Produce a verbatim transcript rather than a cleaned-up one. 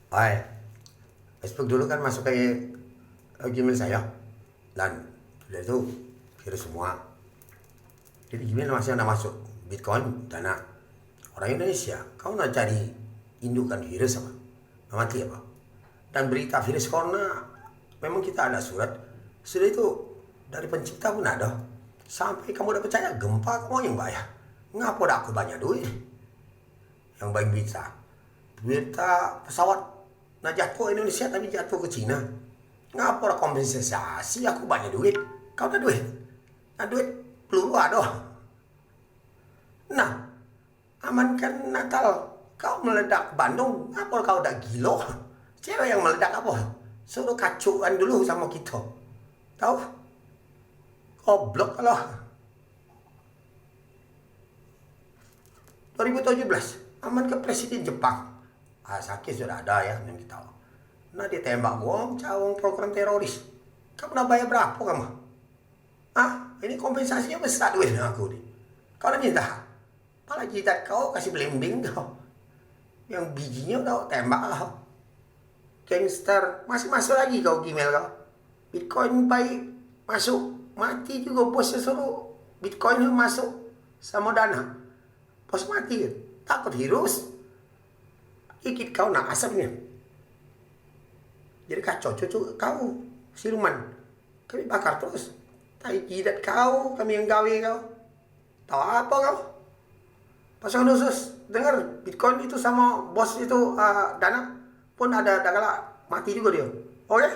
Hai, Facebook dulu kan masuk ke, eh, Gmail saya. Dan sudah itu virus semua. Jadi Gmail masih ada masuk Bitcoin, Dana. Orang Indonesia, kau nak cari indukan virus apa? Nak mati apa? Dan berita virus corona, memang kita ada surat. Sudah itu dari pencipta pun ada. Sampai kamu dak percaya, gempa kamu yang bayar. Ngapa dak aku banyak duit? Yang baik berita. Berita pesawat nak jatuh Indonesia tapi jatuh ke Cina. Ngapa ora kompensasi aku banyak duit? Kau ada duit? Nah, duit peluru ada. Nah, amankan Natal. Kau meledak ke Bandung, ngapa kau dak gilo? Cewek yang meledak apa? Suruh kacukan dulu sama kita. Tahu? Goblok kalau. Dua ribu tujuh belas, aman ke presiden Jepang. Ah, sakit sudah ada ya, yang kita. Nah, dia tembak gua, cawang program teroris. Kamu nak bayar berapa kamu? Ah, ini kompensasinya besar duit aku ni. Kau nak minta? Apalagi tak kau kasih belimbing kau. Yang bijinya kau tembak kau. Gangster, masih masuk lagi kau Gmail kau. Bitcoin baik masuk, mati juga bos suruh Bitcoin masuk sama Dana. Bos mati kan? Takut virus. Gigit kau nak asapnya. Jadi kacau cucu kau, siluman. Kami bakar terus. Tai jidat kau, kami yang gawe kau. Tahu apa kau? Pasang khusus, dengar Bitcoin itu sama bos itu, ah, Dana pun ada, ada kala mati juga dia. Oke?